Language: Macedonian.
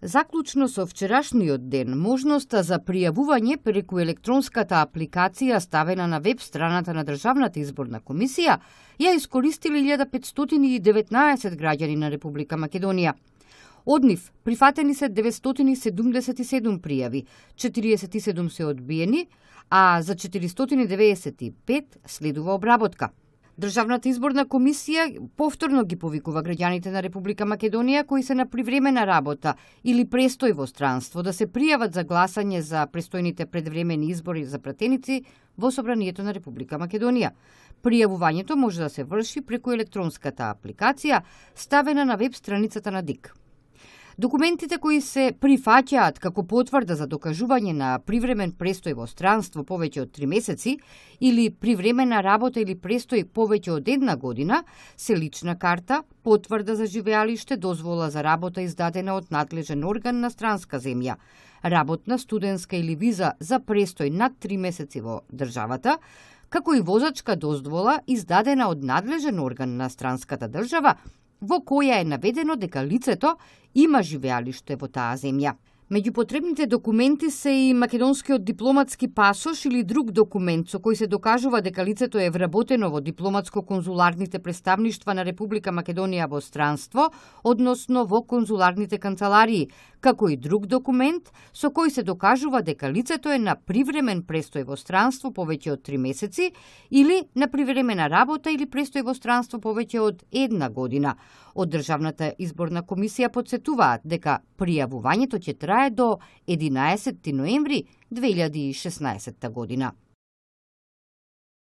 Заклучно со вчерашниот ден, можноста за пријавување преку електронската апликација ставена на веб страната на Државната изборна комисија ја искористили 1519 граѓани на Република Македонија. Од нив прифатени се 977 пријави, 47 се одбиени, а за 495 следува обработка. Државната изборна комисија повторно ги повикува граѓаните на Република Македонија кои се на привремена работа или престој во странство да се пријават за гласање за престојните предвремени избори за пратеници во Собранието на Република Македонија. Пријавувањето може да се врши преку електронската апликација ставена на веб страницата на ДИК. Документите кои се прифаќаат како потврда за докажување на привремен престој во странство повеќе од 3 месеци или привремена работа или престој повеќе од 1 година се лична карта, потврда за живеалиште, дозвола за работа издадена од надлежен орган на странска земја, работна, студентска или виза за престој над 3 месеци во државата, како и возачка дозвола издадена од надлежен орган на странската држава во која е наведено дека лицето има живеалиште во таа земја. Меѓу потребните документи се и македонскиот дипломатски пасош или друг документ со кој се докажува дека лицето е вработено во дипломатско-конзуларните представништва на Република Македонија во странство, односно во конзуларните канцеларии, како и друг документ со кој се докажува дека лицето е на привремен престој во странство повеќе од 3 месеци или на привремена работа или престој во странство повеќе од 1 година. Од Државната изборна комисија потсетуваат дека пријавувањето ќе трае до 11 ноември 2016 година.